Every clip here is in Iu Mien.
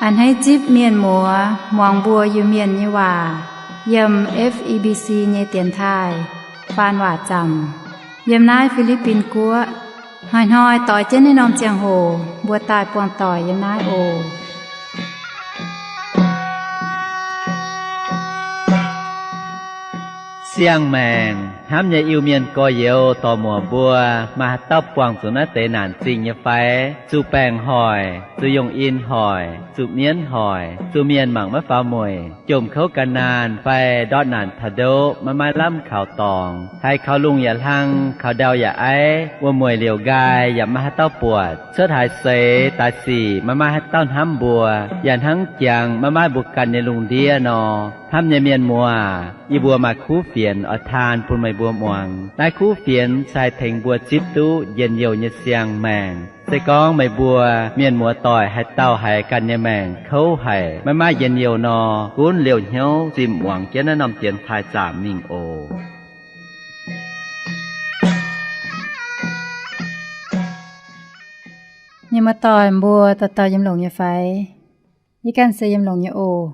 A'hneiv zipv mienh muoz muangx mbuo Iu-Mienh nyei waac yiem F E B C nyei dienx taaih faan waac zaamc yiem naaiv Fi^li^bin Guoqv. Hnoi-hnoi doix jienv naaiv norm ziangh hoc mbuo daaih buangh doic yiem naaiv oc. Siang-maengc hnamv nyei Iu-Mienh gorx-youz dorc-muoc mbuo, maaih haaix dauh buangh zuqc naaiv deix naanc zingh nyei fai? Zuqc baengc hoic, zuqc yongh in hoic, zuqc mienv hoic, zuqc mienh mangc maiv faaux mueic, jomc kouv ga'naanh fai ndortv naanc taux ndoqv maiv maaih lamh kaux dorngx, haiz kaux lungh yaac hlang, kaux ndau yaac aiv, wuom-mueic liouc nqaai yaac maiv maaih haaix dauh buatc, cuotv haaix seix daaih sic maiv maaih haaix dauh hnamv mbuo, yaac hnangv jangx maiv maaih mbuo ganh nyei lungh ndiev nor. Hnamv nyei mienh muoz, yie mbuo maaih kuv fienx oix taan bun meih mbuo muangx. Naaiv kuv fienx se haih tengx mbuo zipv duqv njien-youh nyei siang-maengc. Se gorngv meih mbuo mienh muoz doic haaix dauh haiz ganh nyei maengc kouv haic, maiv maaih njien-youh nor, gunv liouh hnyouv zimh muangx jienv naaiv norm dienx taaih zaamc mingh oc. Mienh muoz doic mbuo dauh dauh yiem longx nyei fai? Yie ganh se yiem longx nyei oc.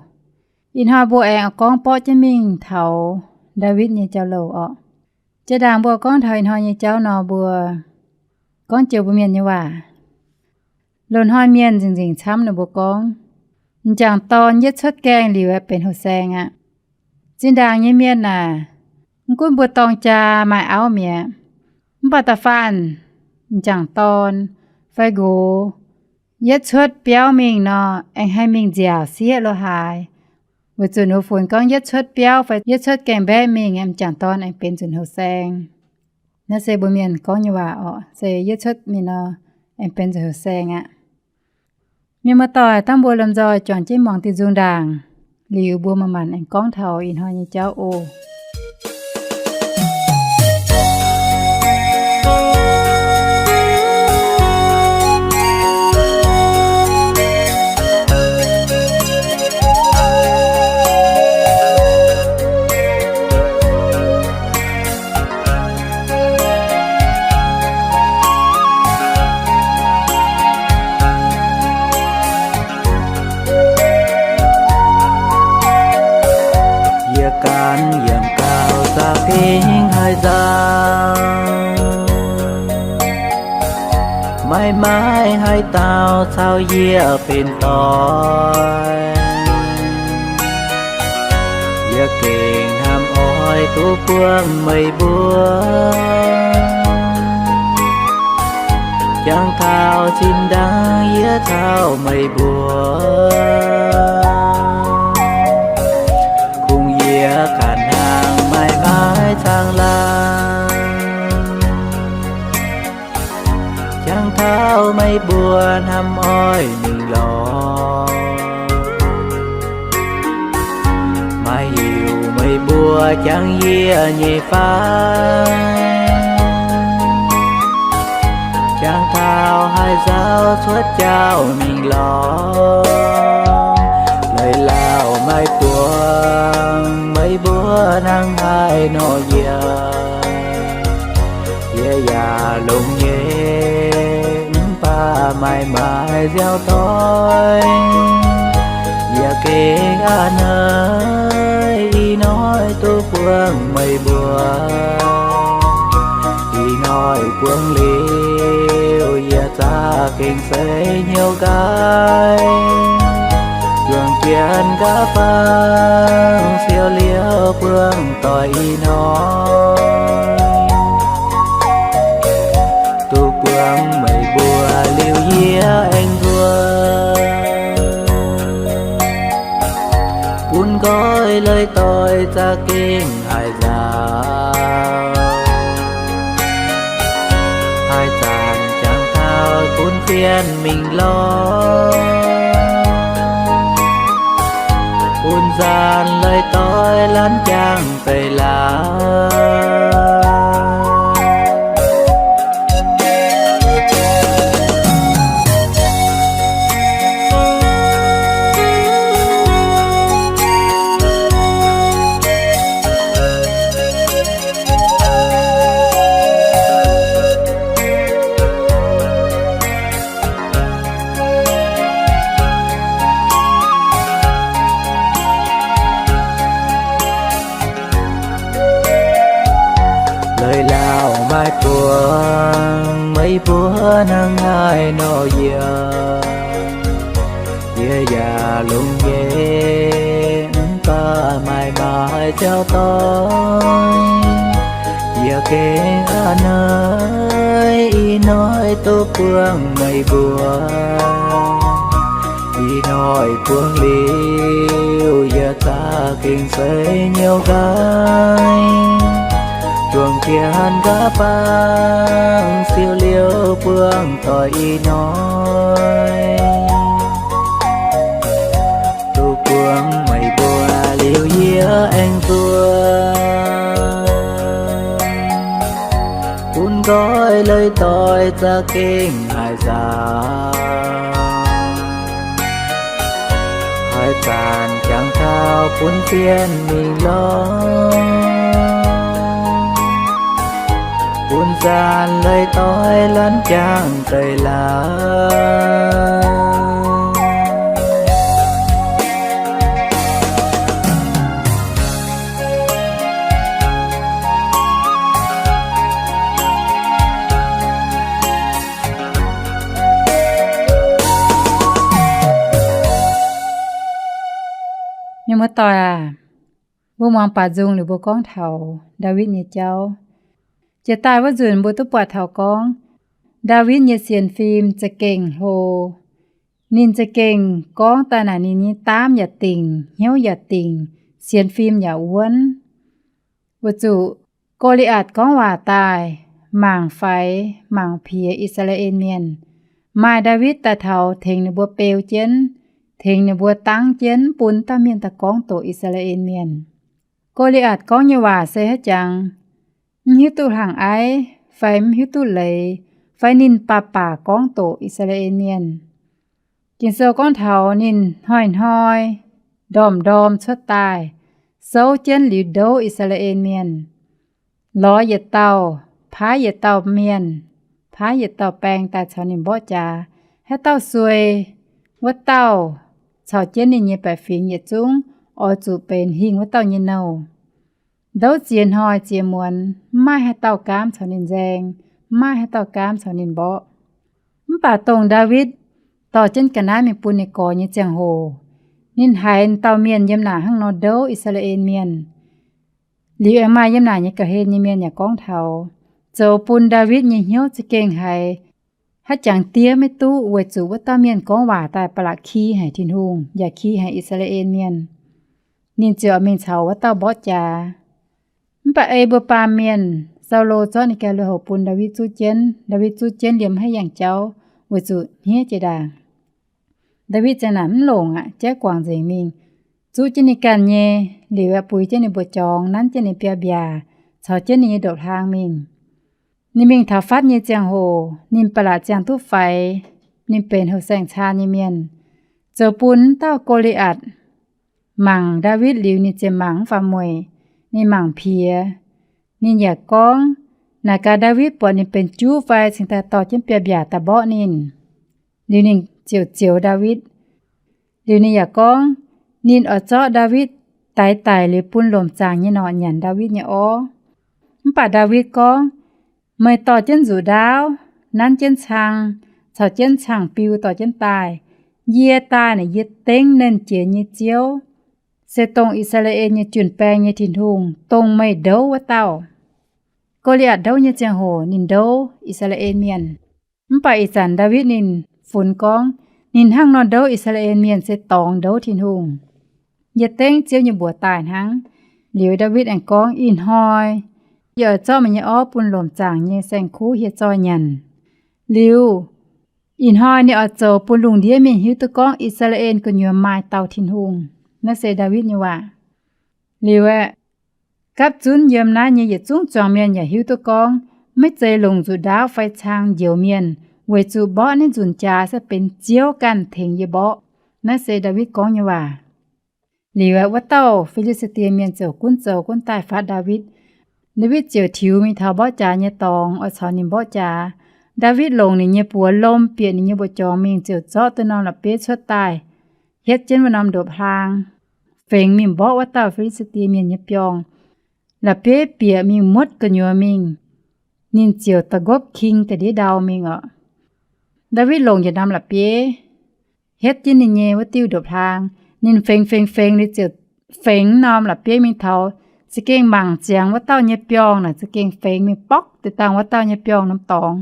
Ih hnoi mbuo aengx oix gorngv borqv jienv mingh taux Ndaawitv nyei jauv-louc orqc. Jiex ndaangc mbuo gorngv taux ih hnoi nyei jauv nor, mbuo gorngv joux mbuo mienh nyei waac. Loz-hnoi mienh nzengc-nzengc camv ninh mbuo gorngv, m'jangc dorn yietv cuotv gaengh liuz aeqv, benx houx-saeng aqv. Zinh ndaangc nyei mienh aac, mv gunv mbuo dorng jaa maaih auv mi'aqv, mv baac da'faanh m'jangc dorn fai nqox yietv cuotv biauv mingh nor, aengx haih mingh nziaauc sieqv lo haaix. Weic zuqc ninh mbuo funx gorngv yietv cuotv biauv fai yietv cuotv gaengh mbaeqv mingh, m'jangc dorn aengx benx nzunc houx-saeng. Naaiv se mbuo mienh gorngv nyei waac orqc, se yietv cuotv mingh nor, aengx benx nzunc houx-saeng aqv. Mienh muoz doic, dangh mbuo lomh nzoih juangc jienv muangx diuh nzung ndaangc, liuz mbuo manc-manc aengx gorngv taux ih hnoi nyei jauv oc. Yie ganh yiem gauh za'gengh haih nzauh, maiv maaih haaix dauh caux yie benx doic. Yie gengh hnamv oix duqv buangh meih mbuo, jangx taux zinh ndaangc yie caux meih mbuo kungx yie ganh hnangv, maiv maaih caangh laangh. Jangx taux meih mbuo hnamv oix mingh lorz, maiv hiuv meih mbuo jangx yie nyei fai. Jangx taux haih nzauh cuotv jauv mingh lorz, leiz lauh maiv buangh meih mbuo hnangv haaix nor yie. Yie yaac longx nyei, mv baac maaih maaih nziaaux doic, yie gengh a'hneiv ih hnoi duqv buangh meih mbuo. Ih hnoi buangh liuz, yie za'gengh seix hnyouv nqaai, juangc jienv nqa'fangv siou liouh buangh doic ih hnoi. Duqv buangh meih mbuo liuz yie aengx nzuonx, bun nqoi leiz doic za'gengh haih nzauh. Haih zanc jangx taux bun zien mingh lorz, bun nzaanx leiz doic laanh jangx deix laauh. Buangh meih mbuo hnangv naaiv nor yiem, yie yaac longx nyei, mv baac maaih maaih jauv doic. Yie gengh a'hneiv ih hnoi duqv buangh meih mbuo. Ih hnoi buangh liuz, yie za'gengh seix hnyouv nqaiv, juangc jienv nqa'baang siou liouh buangh doic ih hnoi. Duqv buangh meih mbuo liuz yie aengx zuov, bun nqoi leiz-doic za'gengh haih nzaaux, haih zanc jangx taux bun sienh mingh lorz, bun zanc leiz-doic lanv jangx deix laangz. Mienh muoz-doic aac, mbuo muangx baac nzung liuz mbuo gorngv taux Ndaawitv nyei jauv. Jiex daaih wuov nzunc mbuo duqv buatc taux gorngv, Ndaawitv nyei sienx fim za'gengh hlo. Ninh za'gengh gorngv daaih naaic ninh nyei daamv yaac dingc, hnyouv yaac dingc, sienx fim yaac wuonv. Weic zuqc Go^li^aatc gorngv waac daaih mangc faix mangc piex I^saa^laa^en Mienh, maaih Ndaawitv daaih taux tengx ninh mbuo beu jienv, tengx ninh mbuo dangv jienv, mv bun dauh mienh daaih gorngv doqc I^saa^laa^en Mienh. Go^li^aatc gorngv nyei waac se haaix jangx? Mv hiuv duqv hlang-aiv, fai mv hiuv duqv leiz, fai ninh baac baac gorngv doqc I^saa^laa^en Mienh. Ging-Sou gorngv taux ninh hnoi-hnoi ndorm-ndorm cuotv daaih, souv jienv liuz ndouv I^saa^laa^en Mienh, lorz yietc dauh, paaiv yietc dauh mienh, paaiv yietc dauh baeng daaih caux ninh mborqv jaax. Haaix dauh suei, wuov dauh caux jienv ninh nyei baeqc fingx yietc zungv oix zuqc benx hingh wuov dauh nyei nouh. Ndouv ziex hnoi ziex muonz, mv maaih haaix dauh gaamv caux ninh nzaeng, mv maaih haaix dauh gaamv caux ninh mborqv. Mv baac dongh Ndaawitv dorh jienv ga'naaiv mingh bun ninh gorx nyei ziangh hoc, ninh haiz dauh mienh yiem naaic hnangv nor ndouv I^saa^laa^en Mienh. Liuz aengx maaih yiem naaic nyei ga'hlen nyei mienh yaac gorngv taux, zoux bun Ndaawitv nyei hnyouv za'gengh haiz haaix jangx diev maiv duqv, weic zuqc wuov dauh mienh gorngv waac daaih ba'laqc ki haic Tin-Hungh yaac ki haic I^saa^laa^en Mienh. Ninh ziouc mingh caux wuov dauh mborqv jaax. Mv baac ei mbuo baamh mienh, Saulo zorqv ninh ganh lui-houx bun Ndaawitv zuqv jienv. Ndaawitv zuqv jienv liemh haaix yangh jauv, weic zuqc hniev jiex ndaangc. Ndaawitv ziang naaic mv longc aqv, jaiv guangc nzengc mingh, zuqv jienv ninh ganh nyei. Liuz aeqv, buix jienv ninh mbuoqc jorngx, nanv jienv ninh biaa mbiaac, caux jienv ninh nyei ndopv-hlaang mingh. Ninh mingh taux fatv nyei ziangh hoc, ninh ba'laqc ziangh duqv faix. Ninh benx houh saeng-caan nyei mienh, zoux bun wuov dauh Go^li^aatc mangc Ndaawitv liuz, ninh ziouc mangc mv faaux mueic. Ninh mangc piex, ninh yaac gorngv, naaic gaax Ndaawitv buatc ninh benx juv fai cingx daaih dorh jienv biaa mbiaac daaih mborqv ninh. Liuz ninh ziouc zioux Ndaawitv. Liuz ninh yaac gorngv, ninh oix zorqv Ndaawitv daix daic liuz bun lomc zaangc nyei norqc nyanc Ndaawitv nyei orv. Mv baac Ndaawitv gorngv, meih dorh jienv nzuqc ndaauv, nanv jienv cang, caux jienv cang-biu dorh jienv daaih. Yie daaih naaic yie dengv Nernh Jiex nyei Ziouv, se dongh I^saa^laa^en nyei jun-baeng nyei Tin-Hungh, dongh meih ndouv wuov dauh. Go^li^aatc ndouv nyei ziangh hoc ninh ndouv I^saa^laa^en Mienh. Mv baac ih zanc Ndaawitv ninh funx gorngv, ninh hnangv nor ndouv I^saa^laa^en Mienh se dorngx ndouv Tin-Hungh. Yie dengv Ziouv nyei mbuox daaih hnangv. Liuz Ndaawitv aengx gorngv, ih hnoi yie oix zorqv meih nyei orv bun lomc zaangc nyei saeng-kuv hieh zoih nyanc. Liuz ih hnoi ninh oix zoux bun lungh ndiev mienh hiuv duqv gorngv I^saa^laa^en gu'nyuoz maaih dauh Tin-Hungh. Naaiv se Ndaawitv nyei waac. Liuz aeqv, gapv zunv yiem naaiv nyei yietc zungv zuangx mienh yaac hiuv duqv gorngv, maiv zeiz longc nzuqc ndaauv fai cang njoux mienh, weic zuqc mborqv naaiv nzunc jaax se benx Ziouv ganh tengx yie mborqv. Naaiv se Ndaawitv gorngv nyei waac. Liuz aeqv, wuov dauh Fi^li^saa^die Mienh ziouc gunv zoux gunv daaih fatv Ndaawitv. Ndaawitv ziouc tiux mingh taux mborqv jaax nyei dorngx oix caux ninh mborqv jaax. Ndaawitv longc ninh nyei buoz lomh bieqc ninh nyei mbuoqc jorngx mingh ziouc zorqv duqv norm la'bieiv cuotv daaih, hietv jienv wuov norm ndopv-hlaang, fengx mingh mborqv wuov dauh Fi^li^saa^die Mienh nyei biorngh. La'bieiv bieqc mingh muotv gu'nyuoz mingh. ninh ziouc da'nqopv king ga'ndiev ndau mingh orqc. Ndaawitv longc yietc norm la'bieiv hietv jienv ninh nyei wuov diuh ndopv-hlaang. Ninh fengx fengx fengx liuz ziouc fengx norm la'bieiv mingh taux za'gengh mangc ziangx wuov dauh nyei biorngh naaic, za'gengh fengx mingh borqv deix dangh wuov dauh nyei biorngh norm dorngx.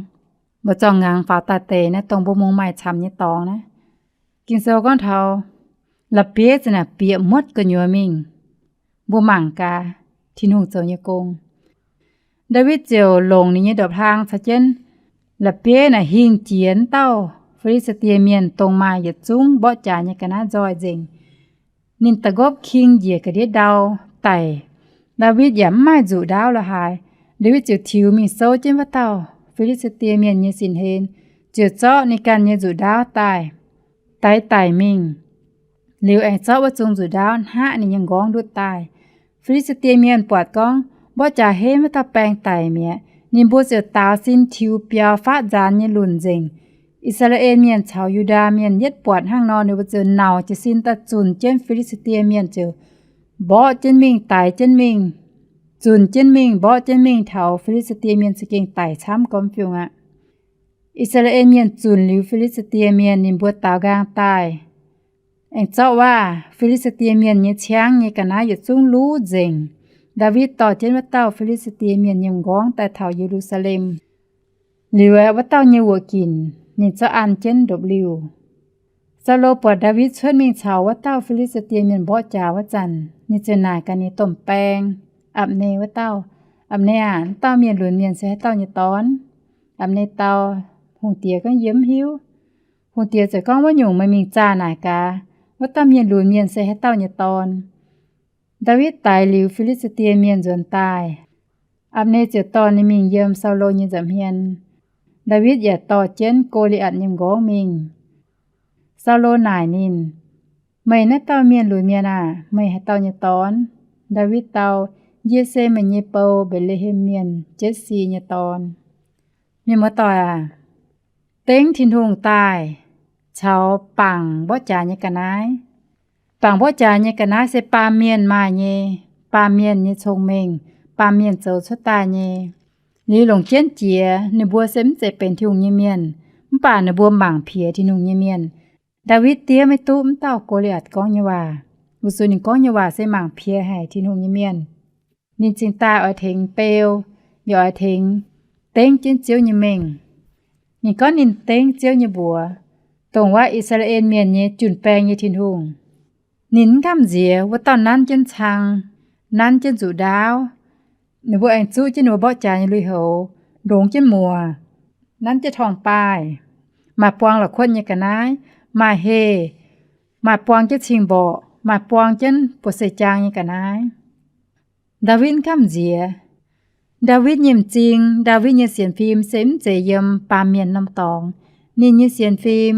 Mbuo zorng-ngaangc faaux daaih deix naaiv dongh mbuo mungh maaih camv nyei dorngx naaiv. Ging-Sou gorngv taux la'bieiv za'naaic bieqc muotv gu'nyuoz mingh. Mbuo mangc gaax Tin-Hungh zoux nyei gong. Ndaawitv ziouc longc ninh nyei ndopv-hlaang caux jienv la'bieiv naaic hingh jiex wuov dauh Fi^li^saa^die Mienh, dongh maaih yietc zungv mborqv jaax nyei ga'naaiv nzoih nzengc. Ninh da'nqopv king njiec ga'ndiev ndau daic. Ndaawitv yaac mv maaih nzuqc ndaauv la'haaix. Ndaawitv ziouc tiux mingh souv jienv wuov dauh Fi^li^saa^die Mienh nyei sin-hlen, ziouc zorqv ninh ganh nyei nzuqc ndaauv daaih, daix daic mingh. Liuz aengx zorqv wuov zung nzuqc ndaauv hnaqv ninh nyei nqorngv ndutv daaih. Fi^li^saa^die Mienh buatc gorngv mborqv jaax henv wuov dauh baeng daic mi'aqv. Ninh mbuo ziouc daaux sin tiux biaux faatv nzaanx nyei lunc nzengc. I^saa^laa^en Mienh caux Yu^ndaa Mienh yietv buatc hnangv nor, ninh mbuo ziouc nauc jiez sin daaih zunc jienv Fi^li^saa^die Mienh, ziouc mborqv jienv mingh, daix jienv mingh, zunc jienv mingh, mborqv jienv mingh taux Fi^li^saa^die Mienh za'gengh daic camv gormx fiungh aqv. I^saa^laa^en Mienh zunc liuz Fi^li^saa^die Mienh, ninh mbuo daaux nqaang daaih, aengx zorqv waac Fi^li^saa^die Mienh nyei ciangv nyei ga'naaiv yietc zungv luv nzengc. Ndaawitv dorh jienv wuov dauh Fi^li^saa^die Mienh nyei m'nqorngv daaih taux Ye^lu^saa^lem. Liuz aeqv, wuov dauh nyei wuoqc ginc ninh zorqv an jienv ndopv-liuh. Saulo buatc Ndaawitv cuotv mingh caux wuov dauh Fi^li^saa^die Mienh mborqv jaax wuov zanc, ninh ziouc naaic gaax ninh domh baeng, Apc^ne wuov dauh, Apc^ne aah, wuov dauh mienh lunx mienh se haaix dauh nyei dorn? Apc^ne dau, hungh diex gorngv, Yie mv hiuv. Hungh diex ziouc gorngv, Wuov nyungc, meih mingh zaah naaic gaax, wuov dauh mienh lunx mienh se haaix dauh nyei dorn. Ndaawitv daix liuz Fi^li^saa^die Mienh nzuonx daaih, Apc^ne ziouc dorh ninh mingh yiem Saulo nyei nza'hmien. Ndaawitv yaac dorh jienv Go^li^atc nyei m'nqorngv mingh. Saulo naaic ninh, Meih naaiv dauh mienh lunx mienh aah, meih haaix dauh nyei dorn? Ndaawitv dau, Yie se meih nyei bou, Mbetc^le^hem Mienh, Jetv^si nyei dorn. Mienh muoz-doic aac, dengv Tin-Hungh daaih caux bangc mborqv jaax nyei ga'naaiv. Bangc mborqv jaax nyei ga'naaiv se baamh mienh maaih nyei, baamh mienh nyei cong-mengh, baamh mienh zoux cuotv daaih nyei. Liuz longc jienv jiex, ninh mbuo se mv zeiz benx Tin-Hungh nyei mienh, mv baac ninh mbuo mangc piex Tin-Hungh nyei mienh. Ndaawitv diev maiv duqv wuov dauh Go^li^atc gorngv nyei waac. Weic zuqc ninh gorngv nyei waac se mangc piex haic Tin-Hungh nyei mienh. Ninh cingx daaih oix tengx beu, yaac oix tengx dengv jienv Ziouv nyei mengh. Ninh gorngv ninh dengv Ziouv nyei mbuox, dongh wuov I^saa^laa^en Mienh nyei jun-baeng nyei Tin-Hungh. Ninh mv gamh nziex wuov dauh nanv jienv cang, nanv jienv nzuqc ndaauv. Ninh mbuo aengx zuqv jienv ninh mbuo mborqv jaax nyei lui-houx, ndongx jienv muoc, nanv jienv torngv-baaih, maaih buang la'kuotv nyei ga'naaiv, maaih heh, maaih buang jienv cing-mborqc, maaih buang jienv buoz seix jaang nyei ga'naaiv. Ndaawitv mv gamh nziex. Ndaawitv nyei m'zing, Ndaawitv nyei sienx fim se mv zeiz yiem baamh mienh norm dorngx. Ninh nyei sienx fim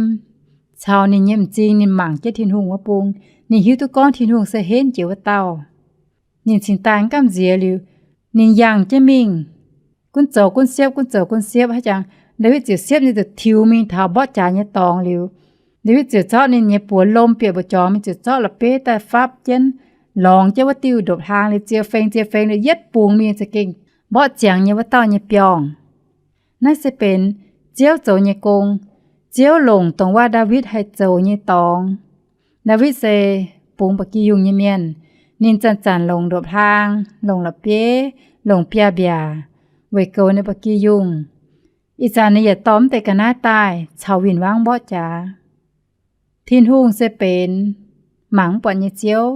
caux ninh nyei m'zing ninh mangc jienv Tin-Hungh wuov bung. Ninh hiuv duqv gorngv Tin-Hungh se henv jiex wuov dauh. Ninh cingx daaih mv gamh nziex liuz, ninh yangh jienv mingh, gunv zoux gunv siepv, gunv zoux gunv siepv, haaix jangx Ndaawitv ziouc siepv nyei ziouc tiux mingh taux mborqv jaax nyei dorngx liuz, Ndaawitv ziouc zorqv ninh nyei buoz lomh bieqc mbu'zorngx mingh, ziouc zorqv la'bieiv daaih fapv jienv, lorngx jienv wuov diuh ndopv-hlaang liuz, ziex fengx ziex fengx liuz yietv bungx mingh za'gengh mborqv ziangx nyei wuov dauh nyei biorngh. Naaiv se benx Ziouv zoux nyei gong. Ziouv longc dongh wuov Ndaawitv haih zoux nyei dorngx. Ndaawitv se bungx ba'gi yungh nyei mienh. Ninh zanc-zanc longc ndopv-hlaang, longc la'bieiv, longc biaav-mbiaac weic goux ninh ba'gi yungh. Ih zanc ninh yaac dorh mv deix ga'naaiv daaih caux win-wangv mborqv jaax. Tin-Hungh se benx mangc mv buatc nyei Ziouv,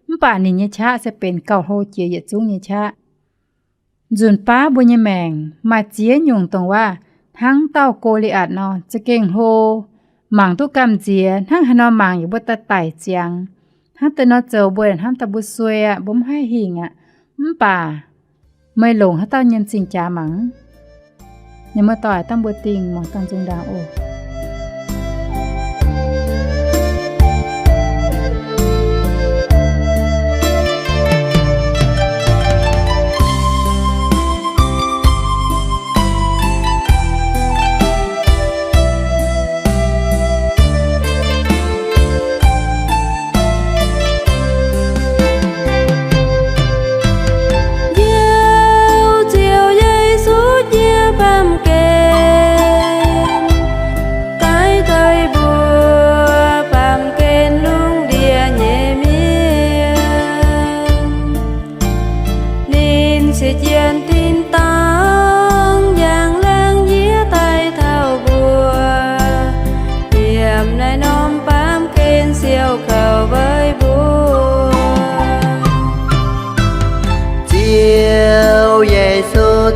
mv baac ninh nyei qaqv se benx gauh hlo jiex yietc zungv nyei qaqv. Nzunc baav mbuo nyei maengc maaih ziex nyungc dongh wuov hnangv dauh Go^li^atc nor, za'gengh hlo, mangc duqv gamh nziex, hnangv haaix nor mangc yaac mbuo daaih daic ziangx. Hnangv deix nor zoux mbuo hnamv daaih mbuo suei aqv, mbuo mv haih hingh aqv. Mv baac meih longc haaix dauh nyei m'zing jaax mangc? Mienh muoz-doic, dangh mbuo dingh muangx dangh nzung ndaangc oc. Ziouv, Ziouv Yesu nyei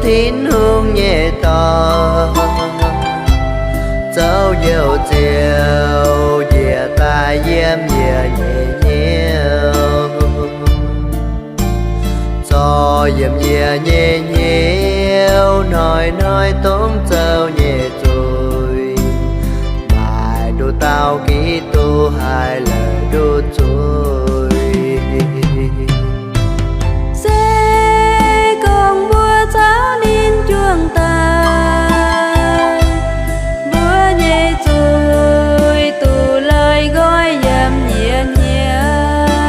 Tin-Hungh nyei dorn, zoux youc ziouc njiec daaih yiem yie nyei hnyouv, zorc yiem yie nyei hnyouv hnoi-hnoi dongh zoux nyei zuiz, maaic nduqc dauh Giduc haih la'duqv zuiz. Se gorngv mbuo caux ninh juangc daaih, mbuo nyei zuiz duqv lorz nqoi yiem yie hnyouv.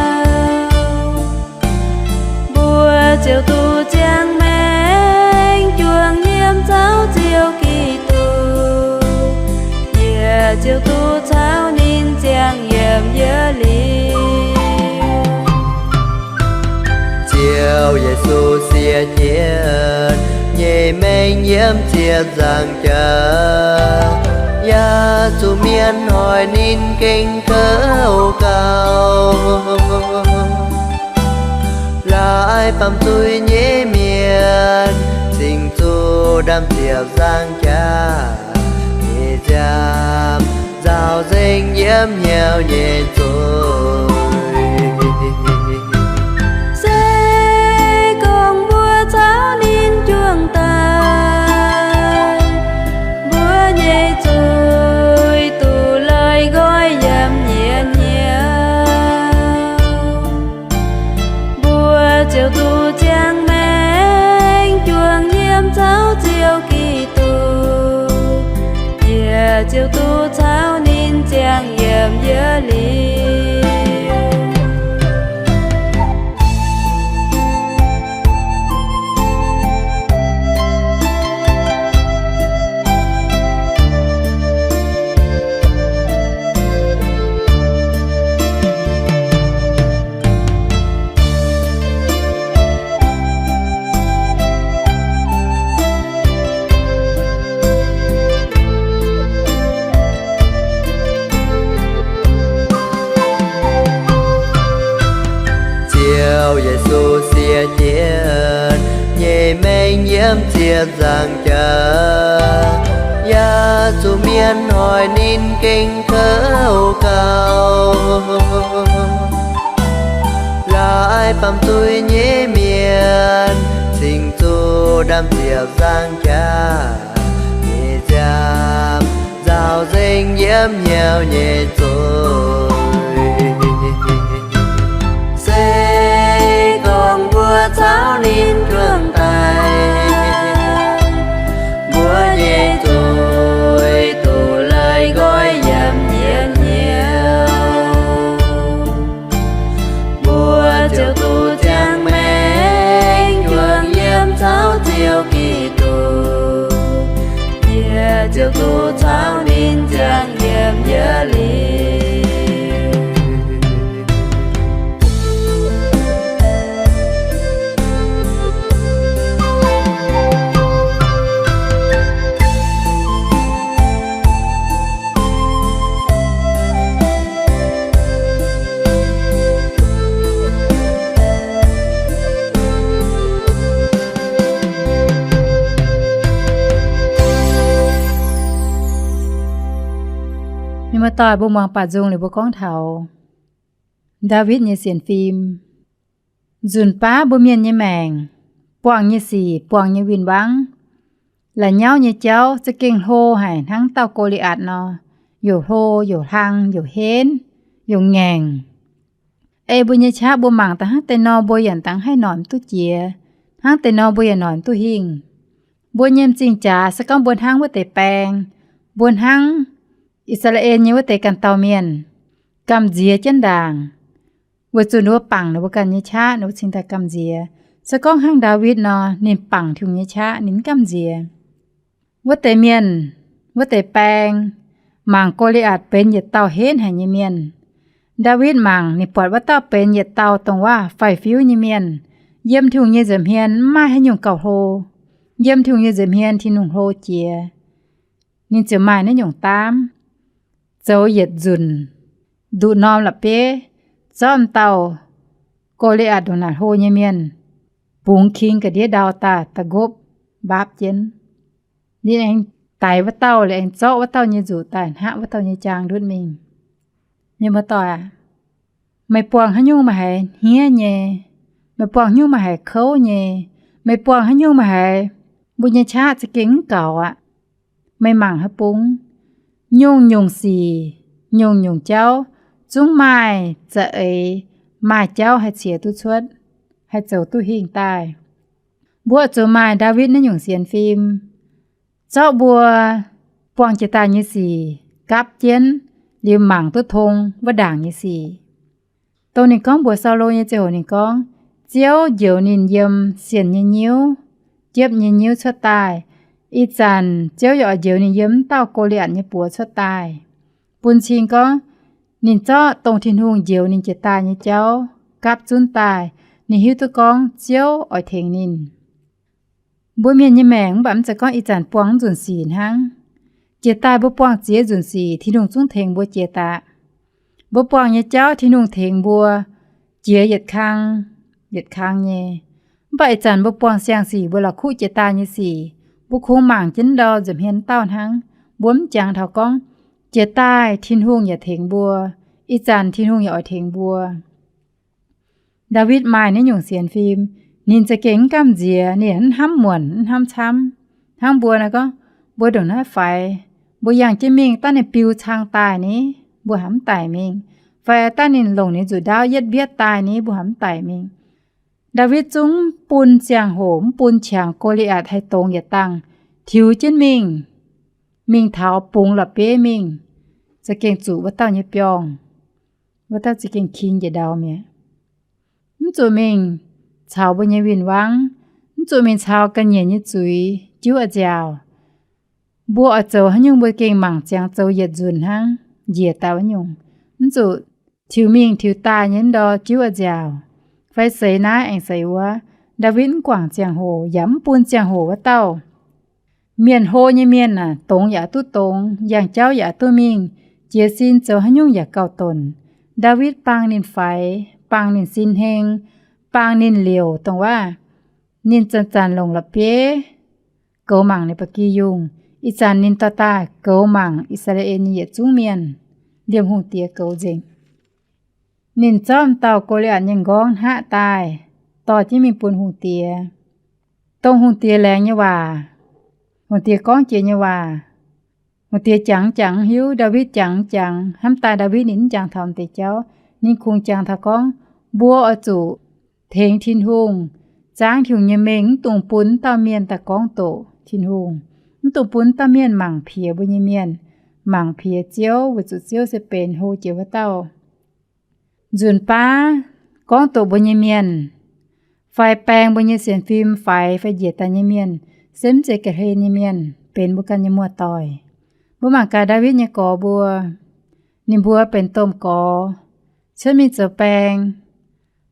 Mbuo ziouc duqv ziangh maengc juangc yiem caux Ziouv Giduc, yie ziouc duqv caux ninh ziangh yiem yie liuz. Ziouv Yesu siex jienv nyei maengc yiem ziepc nzaangc jaax, yaac zuqc mienh hoic ninh gengh kouv gauh, laaix baamh zuiz nyei mienh cingx zuqc ndaamv-ziepc nzaangc jaax nyei nziaamv nzaaux nzengc yiem hnyouv nyei zuiz. Se gorngv mbuo caux ninh juangc daaih, mbuo nyei zuiz duqv lorz nqoi yiem yie hnyouv. Mbuo ziouc duqv ziangh maengc juangc yiem caux Ziouv Giduc, yie ziouc duqv caux ninh ziangh yiem yie liuz. Ziouv Yesu siex jienv nyei maengc yiem ziepc nzaangc jaax, yaac zuqc mienh hoic ninh gengh kouv gauh, laaix baamh zuiz nyei mienh cingx zuqc ndaamv-ziepc nzaangc jaax nyei nziaamv nzaaux nzengc yiem hnyouv nyei zuiz. Se gorngv mbuo caux ninh juangc daaih, mbuo nyei zuiz duqv lorz nqoi yiem yie hnyouv. Mbuo ziouc duqv ziangh maengc juangc yiem caux Ziouv Giduc, yie ziouc duqv caux ninh ziangh yiem yie liuz. Mienh muoz-doic, mbuo muangx baac nzung liuz mbuo gorngv taux Ndaawitv nyei sienx fim. Nzunc baav mbuo mienh nyei maengc, buangh nyei sic, buangh nyei win-wangv, la'nyauv nyei jauv za'gengh hlo haic hnangv dauh Go^li^aatc nor, youc hlo, youc hlang, youc henv, youc ngaengc. Ei mbuo nyei qaqv mbuo mangc daaih hnangv deix nor mbuo yaac dangx haih noic mv duqv jiex, hnangv deix nor mbuo yaac noic mv duqv hingh. Mbuo nyei m'zing jaax se gorngv mbuo hnangv wuov deix baeng, mbuo hnangv I^saa^laa^en nyei wuov deix ganh dauh mienh, gamh nziex jienv ndaangc, weic zuqc ninh mbuo bangc ninh mbuo ganh nyei qaqv, ninh mbuo cingx daaih gamh nziex. Se gorngv hnangv Ndaawitv nor, ninh bangc Tin-Hungh nyei qaqv, ninh mv gamh nziex. Wuov deix mienh, wuov deix baeng, mangc Go^li^aatc benx yietc dauh henv haic nyei mienh. Ndaawitv mangc ninh buatc wuov dauh benx yietc dauh dongh waac faix-fiuv nyei mienh. Yiem Tin-Hungh nyei nza'hmien mv maaih haaix nyungc gauh hlo. Yiem Tin-Hungh nyei nza'hmien Tin-Hungh hlo jiex. Ninh ziouc maaih naaiv nyungc daamv, zoux yietc nzunc, nduqc norm la'bieiv, zorqv dauh Go^li^aatc ndongc naaic hlo nyei mienh bungx king ga'ndiev ndau daaih da'nqopv. mbaapv jienv. Ninh aengx daix wuov dauh, liuz aengx zorqv wuov dauh nyei nzuqc daaih hnangv wuov dauh nyei jaang ndutv mingh. Mienh muoz-doic aac, meih buangh haaix nyungc meih haiz hniev nyei, meih buangh haaix nyungc meih haiz kouv nyei, meih buangh haaix nyungc meih haiz mbuo nyei qaqv za'gengh mv gaux aqv. Meih mangc haaix bung, nyungc-nyungc sic, nyungc-nyungc jauv, zungv maaih za'eix, maaih jauv haih ciex duqv cuotv, haih zoux duqv hingh daaih. Mbuo zuqc maaih Ndaawitv naaiv nyungc sienx fim, zorqv mbuo buangh jiex daaih nyei sic gapv jienv, liuz mangc duqv tong wuov ndaangc nyei sic. Dongh ninh gorngv mbuox Saulo nyei ziangh hoc ninh gorngv, Ziouv njoux ninh yiem sienx nyei nyiuv, jiepv nyei nyiuv cuotv daaih. Ih zanc Ziouv yaac oix njoux ninh yiem wuov dauh Go^li^atc nyei buoz cuotv daaih, bun cing gorngv ninh zorqv dongh Tin-Hungh njoux ninh jiex daaih nyei jauv gapv zunv daaih. Ninh hiuv duqv gorngv Ziouv oix tengx ninh. Mbuo mienh nyei maengc mv baac mv zeiz gorngv ih zanc buangh mv nzunc sic hnangv. Jiex daaih mbuo buangh ziex nzunc sic, Tin-Hungh zungv tengx mbuo jiex daaih. Mbuo buangh nyei jauv Tin-Hungh tengx mbuo jiex yietc kang, yietc kang nyei. Mv baac ih zanc mbuo buangh siang-sic, mbuo la'kuqv jiex daaih nyei sic, mbuo kungx mangc jienv ndau nza'hmien dauh hnangv. Mbuo mv jangx taux gorngv jiex daaih Tin-Hungh yaac tengx mbuo, ih zanc Tin-Hungh yaac oix tengx mbuo. Ndaawitv maaih naaiv nyungc sienx fim, ninh za'gengh mv gamh nziex, ninh mv hnamv muonc, mv hnamv camv. Hnangv mbuo naaiv gorngv, mbuo ndongc naaiv faix, mbuo yangh jienv mingh daaih ninh biu cang daaih ni, mbuo haiz mv daic mingh. Fai daaih ninh longc ninh nzuqc ndaauv yietv mbietv daaih ni, mbuo haiz mv daic mingh. Ndaawitv zungv mv bun ziangh hoc, mv bun qangx Go^li^atc haih dongz yietc dangh, tiux jienv mingh, mingh taux bungx la'bieiv mingh, za'gengh zuqc wuov dauh nyei biorngh. Wuov dauh za'gengh king njiec ndau mi'aqv. Mv zuqc mingh caux mbuo nyei win-wangv, mv zuqc mingh caux ga'nyiec nyei zuiz jiuv a'nziaauc. Mbuo oix zoux haaix nyungc mbuo gengh mangc ziangx zoux yietc nzunc hnangv, njiec daaih wuov nyungc. Mv zuqc tiux mingh tiux daaih nyei mv ndor jiuv a'nziaauc, fai seix naaiv aengx seix wuov. Ndaawitv mv guangc ziangh hoc yaac mv bun ziangh hoc wuov dauh mienh hlo nyei mienh aah, dongz yaac duqv dongz, yangh jauv yaac duqv mingh, jiez sin zoux haaix nyungc yaac gauh donc. Ndaawitv bangh ninh faix, bangh ninh sin heng, bangh ninh liouc dongh waav. Ninh zanc-zanc longc la'bieiv goux mangc ninh ba'gi yungh. Ih zanc ninh dorh daaih goux mangc I^saa^laa^en nyei yietc zungv mienh, liemh hungh diex goux nzengc. Ninh zorqv m'dauh Go^li^atc nyei m'nqorngv hnaqv daaih, dorh jienv mingh bun hungh diex. Dongh hungh diex laengz nyei waac, hungh diex gorngv jiex nyei waac, hungh diex jangx jangx hiuv, Ndaawitv jangx jangx hnamv daaih Ndaawitv ninh mv jangx taux m'deix jauv. Ninh kungx jangx taux gorngv, mbuo oix zuqc tengx Tin-Hungh zaangv Tin-Hungh nyei mengh, mv dungx bun dauh mienh daaih gorngv doqc Tin-Hungh, mv dungx bun dauh mienh mangc piex mbuo nyei mienh, mangc piex Ziouv, weic zuqc Ziouv se benx hlo jiex wuov dauh. Nzunc baav gorngv doqc mbuo nyei mienh, fai baeng mbuo nyei sienx fim faix fai njiec daaih nyei mienh, se mv zeiz ga'hlen nyei mienh, benx mbuo ganh nyei muoz-doic. Mbuo mangc gaax Ndaawitv nyei gorx mbuo, ninh mbuo benx domh gorx, cuotv mingh zoux baeng,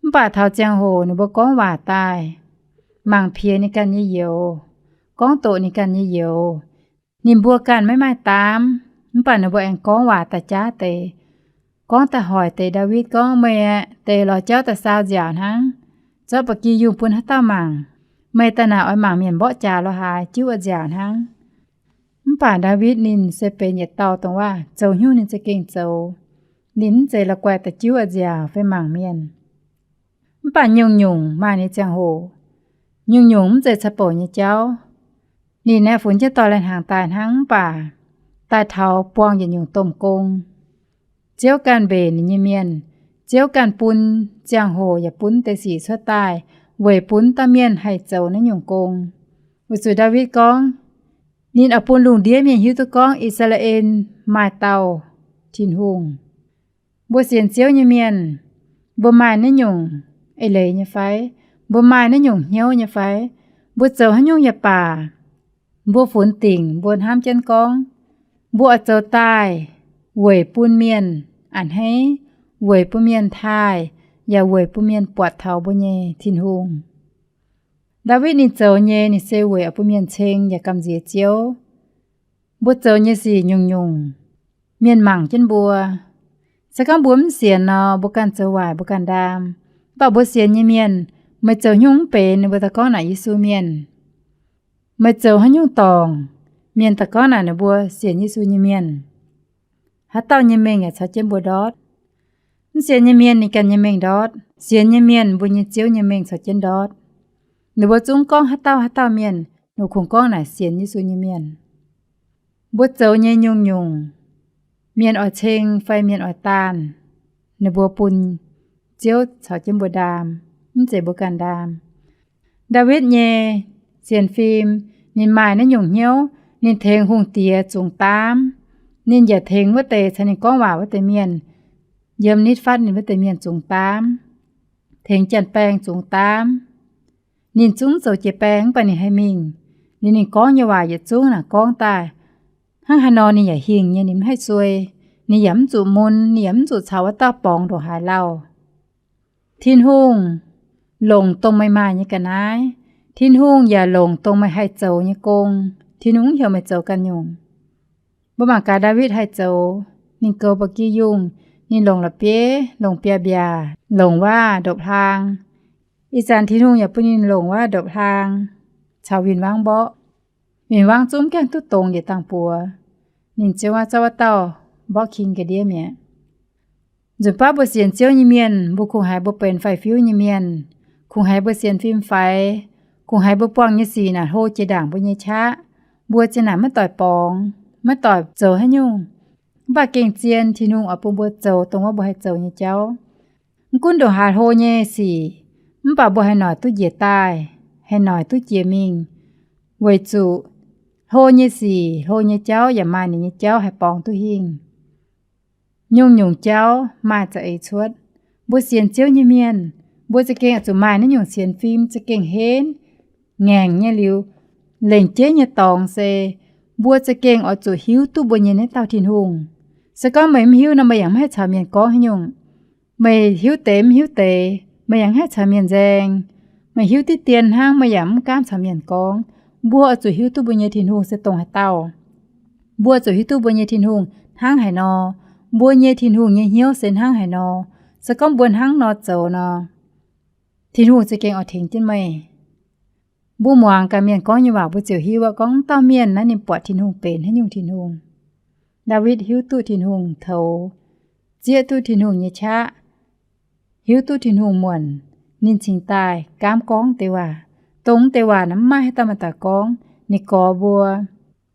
mv baac taux ziangh hoc ninh mbuo gorngv waac daaih, mangc piex ninh ganh nyei youz, gorngv doqc ninh ganh nyei youz. Ninh mbuo ganh maiv maaih daamv, mv baac ninh mbuo aengx gorngv waac daaih jaav deix, gorngv daaih hoic deix Ndaawitv gorngv, meih aeqv, deix lorz jauv daaih saau nziaauc hnangv, zorqv ba'gi yungh bun haaix dauh mangc. Meih daaih naaic oix mangc mienh mborqv jaax lorz haaix, jiuv a'nziaauc hnangv. Mv baac Ndaawitv ninh se benx yietc dauh dongh waav zoux haaix nyungc ninh za'gengh zoux. Ninh mv zeiz la'guaih daaih jiuv a'nziaauc fai mangc mienh. Mv baac nyungc-nyungc maaih ninh nyei ziangh hoc. Nyungc-nyungc mv zeiz caux bouc nyei jauv. Ninh aeqv, funx jienv dorh lai-hnaangx daaih hnangv, mv baac daaih taux buangh yietc nyungc domh gong. Ziouv ganh mbenc ninh nyei mienh. Ziouv ganh bun ziangh hoc yaac bun deix sic cuotv daaih weic bun dauh mienh haih zoux naaiv nyungc gong. Weic zuqc Ndaawitv gorngv, ninh oix bun lungh ndiev mienh hiuv duqv gorngv I^saa^laa^en maaih dauh Tin-Hungh. Mbuo sienx Ziouv nyei mienh, mbuo maaih naaiv nyungc eix leiz nyei fai? Mbuo maaih naaiv nyungc hnyouv nyei fai? Mbuo zoux haaix nyungc yaac baac, mbuo funx dingc mbuo hnamv jienv gorngv, mbuo oix zoux daaih weic bun mienh a'hneiv, weic bun mienh taaih, yaac weic bun mienh buatc taux mbuo nyei Tin-Hungh. Ndaawitv ninh zoux nyei, ninh se weic oix bun mienh ceng yaac gamh nziex Ziouv. Mbuo zoux nyei sic nyungc-nyungc, mienh mangc jienv mbuo. Se gorngv mbuo mv sienx nor, mbuo ganh zoux waaic mbuo ganh ndaam. Mv baac mbuo sienx nyei mienh, meih zoux nyungc mv benx, ninh mbuo daaih gorngv naaic Yesu mienh. Meih zoux haaix nyungc dorngc, mienh daaih gorngv naaic ninh mbuo sienx Yesu nyei mienh. Haaix dauh nyei mengh yaac caux jienv mbuo ndortv. Mv sienx nyei mienh ninh ganh nyei mengh ndortv, sienx nyei mienh mbuo nyei Ziouv nyei mengh caux jienv ndortv. Ninh mbuo zungv gorngv haaix dauh haaix dauh mienh, ninh kungx gorngv naaic sienx Yesu nyei mienh. Mbuo zoux nyei nyungc-nyungc, mienh oix ceng fai mienh oix daanh, ninh mbuo bun Ziouv caux jienv mbuo ndaam, mv zeiz mbuo ganh ndaam. Ndaawitv nyei sienx fim, ninh maaih naaiv nyungc hnyouv, ninh tengx hungh diex zungx daamv. Ninh yaac tengx wuov deix caux ninh gorngv waac wuov deix mienh, yiem nitv fatv ninh wuov deix mienh zungx daamv, tengx janx-baeng zungx daamv. Ninh zungv zoux jiex baeng mv baac ninh haih mingh. Liuz ninh gorngv nyei waac yietc zungv naaic gorngv daaih hnangv haaix nor ninh yaac hingh nyei, ninh mv haih suei. Ninh yaac mv zuqc mun, ninh yaac mv zuqc caux wuov dauh borngz ndongc haaix lauh. Tin-Hungh longc dongh meih maaih nyei ga'naaiv. Tin-Hungh yaac longc dongh meih haih zoux nyei gong. Tin-Hungh mv heuc meih zoux ganh nyungc. Mbuo mangc gaax Ndaawitv haih zoux. Ninh goux ba'gi yungh, ninh longc la'bieiv, longc biaav-mbiaac, longc waav ndopv-hlaang. Ih zanc Tin-Hungh yaac bun ninh longc waav ndopv-hlaang caux win-wangv mborqv. Win-wangv zungv gaengh duqv dongz yietc dangh buoz. Ninh ziouc maaih zorqv wuov dauh mborqv king ga'ndiev mi'aqv. Nzunc baav mbuo sienx Ziouv nyei mienh, mbuo kungx haiz mbuo benx faix-fiuv nyei mienh, kungx haiz mbuo sienx fim faix, kungx haiz mbuo buangh nyei sic naaic hlo jiex ndaangc mbuo nyei qaqv. Mbuo zinh naaic maiv doic borngz, maiv doic zoux haaix nyungc. Mv baac gengh zien Tin-Hungh oix bun mbuo zoux dongh wuov mbuo haih zoux nyei jauv. Mv gunv ndongc haaix hlo nyei sic, mv baac mbuo haih noic duqv njiec daaih, haih noic duqv jiex mingh, weic zuqc hlo nyei sic, hlo nyei jauv yaac maaih ninh nyei jauv haih borngz duqv hingh. Nyungc-nyungc jauv maaih za'eix cuotv. Mbuo sienx Ziouv nyei mienh, mbuo za'gengh oix zuqc maaih naaiv nyungc sienx fim za'gengh henv ngaengc nyei liuz, lengc jeiv nyei dorngx se mbuo za'gengh oix zuqc hiuv duqv mbuo nyei naaiv dauh Tin-Hungh. Se gorngv meih mv hiuv nor, meih yaac mv haih caux mienh gorngv haaix nyungc. Meih hiuv deix mv hiuv deix, meih yaac mv haih caux mienh nzaeng. Meih hiuv diqv dien hnangv, meih yaac mv gaamv caux mienh gorngv. Mbuo oix zuqc hiuv duqv mbuo nyei Tin-Hungh se dongh haaix dauh. Mbuo zuqc hiuv duqv mbuo nyei Tin-Hungh hnangv haaix nor, mbuo nyei Tin-Hungh nyei hnyouv se hnangv haaix nor. Se gorngv mbuo hnangv nor zoux nor, Tin-Hungh za'gengh oix tengx jienv meih. Mbuo muangx gaax mienh gorngv nyei waac, mbuo ziouc hiuv aqv gorngv dauh mienh naaiv ninh buatc Tin-Hungh benx haaix nyungc Tin-Hungh. Ndaawitv hiuv duqv Tin-Hungh toux, zieqv duqv Tin-Hungh nyei qaqv, hiuv duqv Tin-Hungh muonc, ninh cingx daaih gaamv gorngv deix waac. Dongh deix waac naaiv mv maaih haaix dauh maaih daaih gorngv. Ninh gorx mbuo,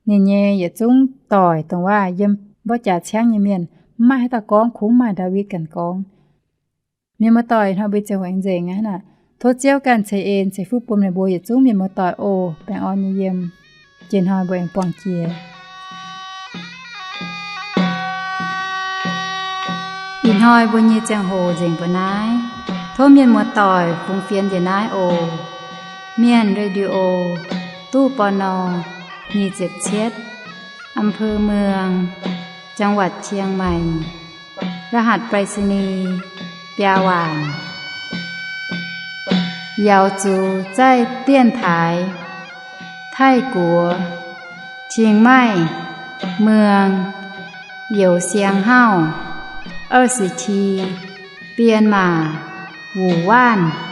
ninh nyei yietc zungv doic dongh waac yiem mborqv jaax ciangv nyei mienh, mv maaih haaix dauh gorngv, kungx maaih Ndaawitv ganh gorngv. Mienh muoz-doic, hnoi mbuo ziangh hoc aengx nzengc aqv naaic. Tov Ziouv ganh ceix en ceix fuqv bun meih mbuo yietc zungv mienh muoz-doic oc. Baengh orn nyei yiem. Jiex hnoi mbuo aengx buangh jiex. Ih hnoi mbuo nyei ziangh hoc nzengc mbuo naaiv. Tov mienh muoz-doic fungx fienx njiec naaiv oc. Mienh Radio, ตู้ ปณ. nyic ziepc cietv, อำเภอเมือง จังหวัดเชียงใหม่ รหัสไปรษณีย์ biaa waanc. 瑶族在电台 Taiv-Guoqv, Chiang Mai, เมือง Youh Siang Hauv, 二十七, Bienh Maac, Wuh Waanv.